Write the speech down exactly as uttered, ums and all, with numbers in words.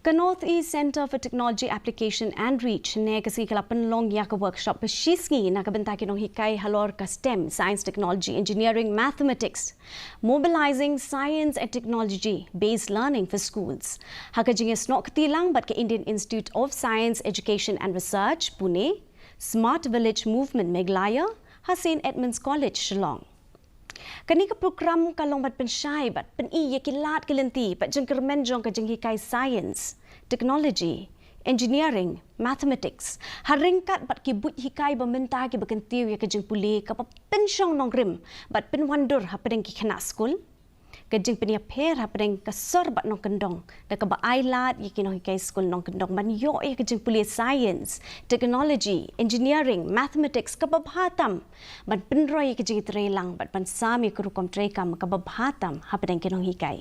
Ka North East Centre for Technology Application and Reach ne ka sngi ka la pynlong ïa ka workshop ba shi sngi na ka bynta ki nonghikai halor ka STEM, Science, Technology, Engineering, Mathematics, Mobilizing Science and Technology Based Learning for Schools, ha ka jingïasnoh kti lang bad ka Indian Institute of Science, Education and Research, Pune, Smart Village Movement Meghalaya, ha St Edmund's College, Shillong. Kane ka program ka long ban pynshai bad pyni ïa ki lad ki lynti bad jingkyrmen jong ka jinghikai science, technology, engineering, mathematics, ha ryngkat bad ki buit hikai ba mynta ki ba kyntiew ïa ka jingpule kaba pynshong nongrim bad pynwandur hapdeng ki khynnah skul. Ka jingpynïapher hapdeng ka sor bad nongkyndong da kaba ai lad ïa ki nonghikai skul nongkyndong ban ïoh ïa ka jingpule science, technology, engineering, mathematics kaba bha tam, ban pynroi ïa ka jingtrei lang bad ban sam ïa ka rukom treikam kaba bha tam hapdeng ki nonghikai.